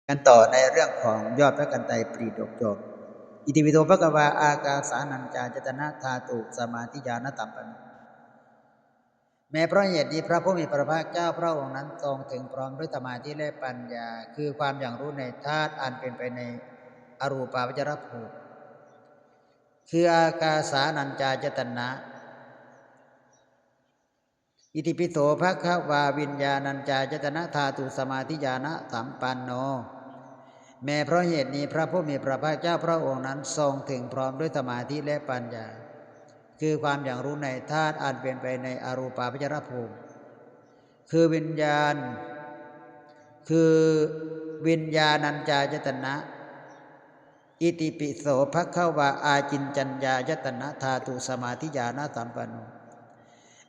ກັນຕໍ່ໃນເລື່ອງຂອງຍອດພະກັນໄຕປະດິດກຈອມ. ອິຕິປິໂສ ພະຄະວາ ອາກາສານັນຈາຍະຕະນະທາຕຸ ສະມາທິຍານະສຳປັນໂນ. ແມ້ເພາະເຫດນີ້ ພະຜູ້ມີພະພາກເຈົ້າພະອົງນັ້ນຊົງເຖິງພ້ອມດ້ວຍສະມາທິ ແລະ ປັນຍາ ຄືຄວາມຢ່າງຮູ້ໃນທາດອັນເປັນໄປໃນອະຮູປາວັດຈະລະພູມ ຄືອາກາສານັນຈາຍະຕະນະ. ອິຕິປິໂສ ພະຄະວາ ວິນຍານັນຈາຍະຕະນະທາຕຸ ສະມາທິຍານະສຳປັນໂນ. ແມ້ເພາະເຫດນີ້ ພະຜູ້ມີພະພາກເຈົ້າພະອົງນັ້ນຊົງເຖິງພ້ອມດ້ວຍສະມາທິ ແລະ ປັນຍາ ຄືຄວາມຢ່າງຮູ້ໃນທາດອັນເປັນໄປໃນອະຮູປາວັດຈະລະພູມ ຄືວິນຍານ ຄືວິນຍານັນຈາຍະຕະນະ. ອິຕິປິໂສ ພະຄະວາ ອາກິນຈັນຍາຍະຕະນະທາຕຸ ສະມາທິຍານະສຳປັນໂນ.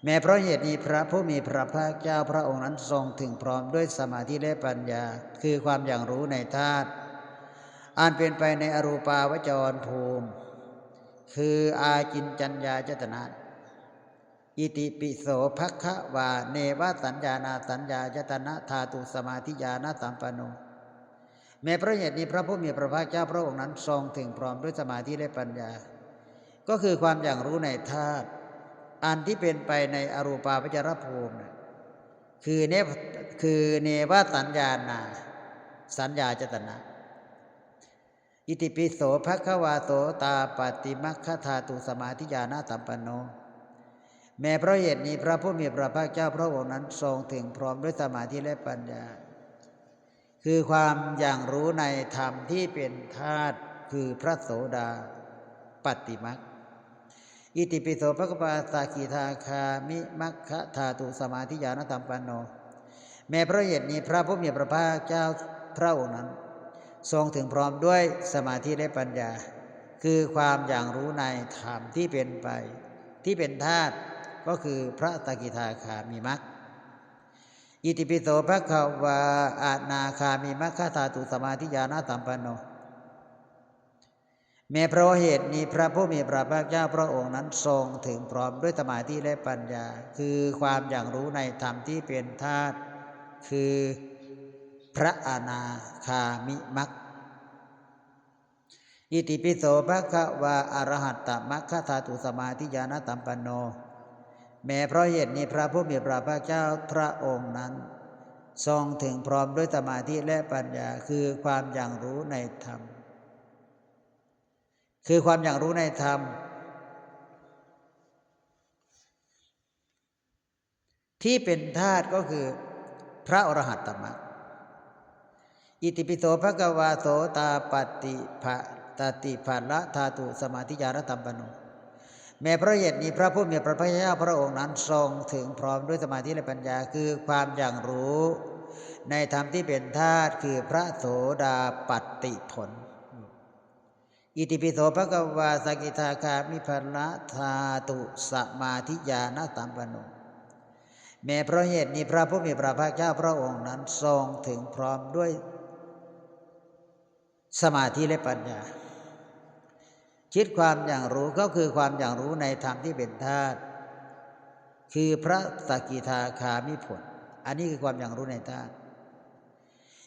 ແມ້ເພາະເຫດນີ້ ພະຜູ້ມີພະພາກເຈົ້າພະອົງນັ້ນຊົງເຖິງພ້ອມດ້ວຍສະມາທິ ແລະ ປັນຍາ ຄືຄວາມຢ່າງຮູ້ໃນທາດອັນເປັນໄປໃນອະຮູປາວັດຈະລະພູມ ຄືອາກິນຈັນຍາຍະຕະນະ. ອິຕິປິໂສ ພະຄະວາ ເນວະສັນຍານາສັນຍາຍະຕະນະທາຕຸ ສະມາທິຍານະສຳປັນໂນ. ແມ້ເພາະເຫດນີ້ ພະຜູ້ມີພະພາກເຈົ້າພະອົງນັ້ນຊົງເຖິງພ້ອມດ້ວຍສະມາທິ ແລະ ປັນຍາ ກໍຄືຄວາມຢ່າງຮູ້ໃນທາດອັນທີ່ເປັນໄປໃນອະຮູປາວັດຈະລະພູມ ຄືເນ ຄືເນວະສັນຍານາສັນຍາຍະຕະນະ. ອິຕິປິໂສ ພະຄະວາ ໂສຕາປັດຕິມັກຄະທາຕຸ ສະມາທິຍານະສຳປັນໂນ. ແມ້ເພາະເຫດນີ້ ພະຜູ້ມີພະພາກເຈົ້າພະອົງນັ້ນຊົງເຖິງພ້ອມດ້ວຍສະມາທິ ແລະ ປັນຍາ ຄືຄວາມຢ່າງຮູ້ໃນທຳທີ່ເປັນທາດ ຄືພະໂສດາປັດຕິມັກ. ອິຕິປິໂສ ພະຄະວາ ສະກິທາຄາມິມັກຄະທາຕຸ ສະມາທິຍານະສຳປັນໂນ. ແມ້ເພາະເຫດນີ້ ພະຜູ້ມີພະພາກເຈົ້າພະອົງນັ້ນຊົງເຖິງພ້ອມດ້ວຍສະມາທິ ແລະ ປັນຍາ ຄືຄວາມຢ່າງຮູ້ໃນທຳທີ່ເປັນໄປ ທີ່ເປັນທາດ ກໍຄືພະສະກິທາຄາມິມັກ. ອິຕິປິໂສ ພະຄະວາ ອະນາຄາມິມັກຄະທາຕຸ ສະມາທິຍານະສຳປັນໂນ. ແມ້ເພາະເຫດນີ້ ພະຜູ້ມີພະພາກເຈົ້າພະອົງນັ້ນຊົງເຖິງພ້ອມດ້ວຍສະມາທິ ແລະ ປັນຍາ ຄືຄວາມຢ່າງຮູ້ໃນທຳທີ່ເປັນທາດ ຄືພະອະນາຄາມິມັກ. ອິຕິປິໂສ ພະຄະວາ ອະລະຫັດຕະມັກຄະທາຕຸ ສະມາທິຍານະສຳປັນໂນ. ແມ້ເພາະເຫດນີ້ ພະຜູ້ມີພະພາກເຈົ້າພະອົງນັ້ນຊົງເຖິງພ້ອມດ້ວຍສະມາທິ ແລະ ປັນຍາ ຄືຄວາມຢ່າງຮູ້ໃນທຳ ຄືຄວາມຢ່າງຮູ້ໃນທຳທີ່ເປັນທາດ ກໍຄືພະອໍລະຫັດຕະມັກ. ອິຕິປິໂສ ພະຄະວາ ໂສຕາປັດຕິພະ ຕະຕິພະລະທາຕຸ ສະມາທິຍານະສຳປັນໂນ. ແມ້ເພາະເຫດນີ້ ພະຜູ້ມີພະພາກເຈົ້າພະອົງນັ້ນຊົງເຖິງພ້ອມດ້ວຍສະມາທິ ແລະ ປັນຍາ ຄືຄວາມຢ່າງຮູ້ໃນທຳທີ່ເປັນທາດ ຄືພະໂສດາປັດຕິຜົນ. ອິຕິປິໂສ ພະຄະວາ ສະກິທາຄາມິພະລະທາຕຸ ສະມາທິຍານະສຳປັນໂນ. ແມ້ເພາະເຫດນີ້ ພະຜູ້ມີພະພາກເຈົ້າພະອົງນັ້ນຊົງເຖິງພ້ອມດ້ວຍສະມາທິ ແລະ ປັນຍາ ຄິດຄວາມຢ່າງຮູ້ ກໍຄືຄວາມຢ່າງຮູ້ໃນທຳທີ່ເປັນທາດ ຄືພະສະກິທາຄາມິຜົນ. ອັນນີ້ຄືຄວາມຢ່າງຮູ້ໃນທາດ.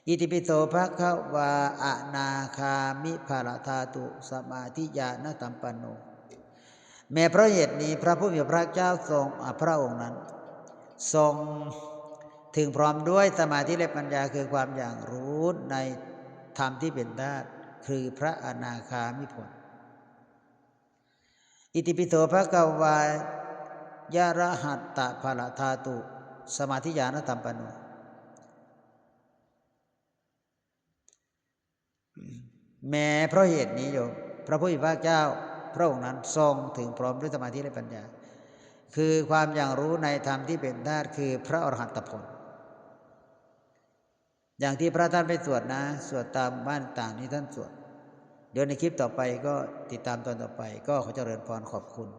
ອິຕິປິໂສ ພະຄະວາ ອະນາຄາມິພະລະທາຕຸ ສະມາທິຍານະສຳປັນໂນ. ແມ້ເພາະເຫດນີ້ ພະຜູ້ມີພະພາກເຈົ້າຊົງ ອາ ພະອົງນັ້ນຊົງເຖິງພ້ອມດ້ວຍສະມາທິ ແລະ ປັນຍາ ຄືຄວາມຢ່າງຮູ້ໃນທຳທີ່ເປັນທາດ ຄືພະອະນາຄາມິຜົນ. ອິຕິປິໂສ ພະຄະວາ ຍະລະຫັດຕະພະລະທາຕຸ ສະມາທິຍານະສຳປັນໂນ. ແມ້ເພາະເຫດນີ້ຢູ່ ພະຜູ້ມີພະພາກເຈົ້າພະອົງນັ້ນຊົງເຖິງພ້ອມດ້ວຍສະມາທິ ແລະ ປັນຍາ ຄືຄວາມຢ່າງຮູ້ໃນທຳທີ່ເປັນທາດ ຄືພະອໍລະຫັດຕະຜົນ. ຢ່າງທີ່ພະທ່ານໄປສວດນະ ສວດຕາມບ້ານຕ່າງທີ່ທ່ານສວດ. ດຽວໃນຄລິບຕໍ່ໄປກໍຕິດຕາມຕອນຕໍ່ໄປ. ກໍຂໍຈະເລີນພອນ ຂອບຄຸນ.